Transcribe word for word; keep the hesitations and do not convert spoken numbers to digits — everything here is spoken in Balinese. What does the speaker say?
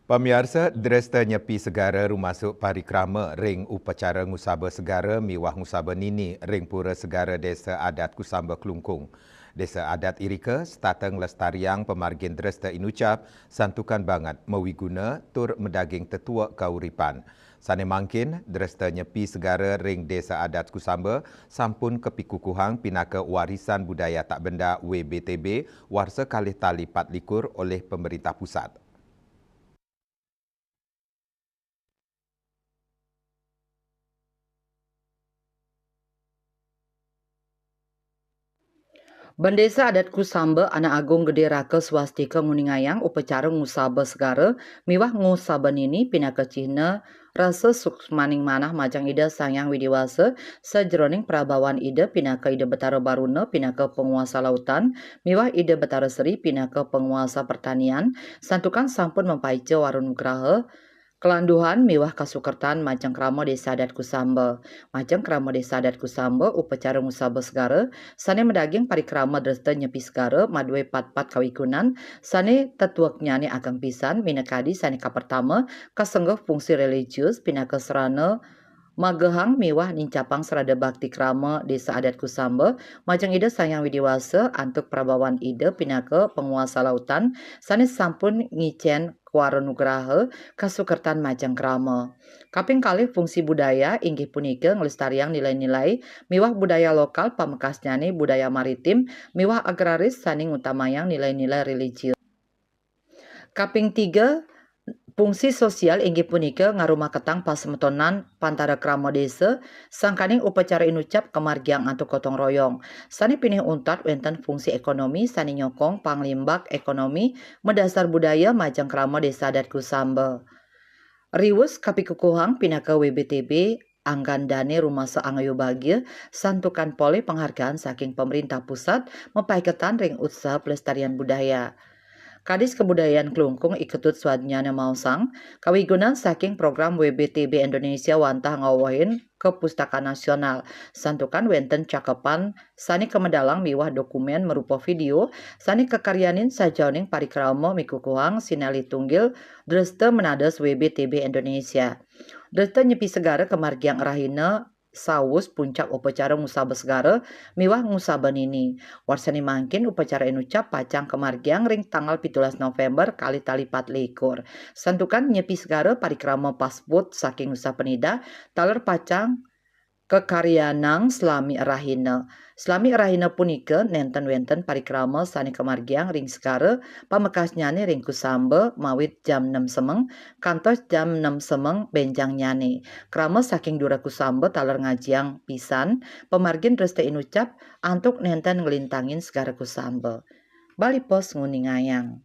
Pamiarsa, dresta nyepi segara rumasuk parikrama ring upacara ngusaba segara miwah ngusaba nini ring Pura Segara Desa Adat Kusamba Klungkung. Desa adat irika setata nglestariang pamargin dresta inucap, santukan banget mawiguna tur madaging tetuek kauripan. Sane mangkin, dresta nyepi segara ring Desa Adat Kusamba sampun kapikukuhang pinaka warisan budaya tak benda W B T B warsa kalih tali patlikur olih pemerintah pusat. Bendesa Adat Kusamba Anak Agung Gede Raka Swastika nguningayang upacara ngusaba segara miwah ngusaba nini pinaka cihna rasa suksmaning manah majeng Ida Sang Hyang Widi Wasa sajeroning prabawan Ida pinaka Ida Betara Baruna pinaka panguasa lautan miwah Ida Betara Sri pinaka panguasa pertanian, santukan sampun mapaica wara nugraha, kalanduhan miwah kasukertan majeng krama Desa Adat Kusamba. Majeng krama Desa Adat Kusamba, upacara ngusaba segara, sane madaging parikrama dresta nyepi segara, madue patpat kawigunan, sane tetueknyane ageng pisan, minakadi sane kapertama, kasengguh fungsi religius pinaka sarana magehang miwah nincapang srada bakti krama Desa Adat Kusamba, majeng Ida Sang Hyang Widi Wasa antuk prabawan Ida pinaka panguasa lautan, sane sampun ngicen kuara nugraha kasukertan majeng krama. Kaping kalih, fungsi budaya inggih punika nglestariang nilai-nilai miwah budaya lokal, pamekasnyane budaya maritim miwah agraris sane ngutamayang nilai-nilai religius. Kaping tiga, fungsi sosial inggih punika ngarumaketang pasemetonan pantara krama desa, sangkaning upacara inucap kamargiang antuk gotong royong. Sane pinih untat wenten fungsi ekonomi sane nyokong panglimbak ekonomi madasar budaya majeng krama Desa Adat Kusamba. Riwus kapikukuhang pinaka W B T B, anggan dane rumasa angayu bagia, santukan polih penghargaan saking pemerintah pusat mapaiketan ring usaha pelestarian budaya. Kadis Kebudayaan Klungkung I Ketut Swadnyana maosang, kawigunan saking program W B T B Indonesia wantah ngawehin Kepustakaan Nasional, santukan wenten cakepan sane kamedalang miwah dokumen marupa video sane kakaryanin sajeroning parikrama mikukuhang sinalih tunggil dresta menadas W B T B Indonesia. Dresta nyepi segara kamargiang rahina sawus puncak upacara ngusaba segara miwah ngusaba nini. Warsane mangkin upacara inucap pacang kamargiang ring tanggal pitulas November kalih tali patlikur. Santukan nyepi segara parikrama pasput saking Nusa Penida taler pacang kakaryanang salami rahina. Salami rahina punika nenten wenten parikrama sane kamargiang ring segara, pamekasnyane ring Kusamba mawit jam enam semeng kantos jam enam semeng benjangnyane. Krama saking Dura Kusamba taler ngajiang pisan pamargin dresta inucap antuk nenten nglintangin segara Kusamba. Bali Post nguningayang.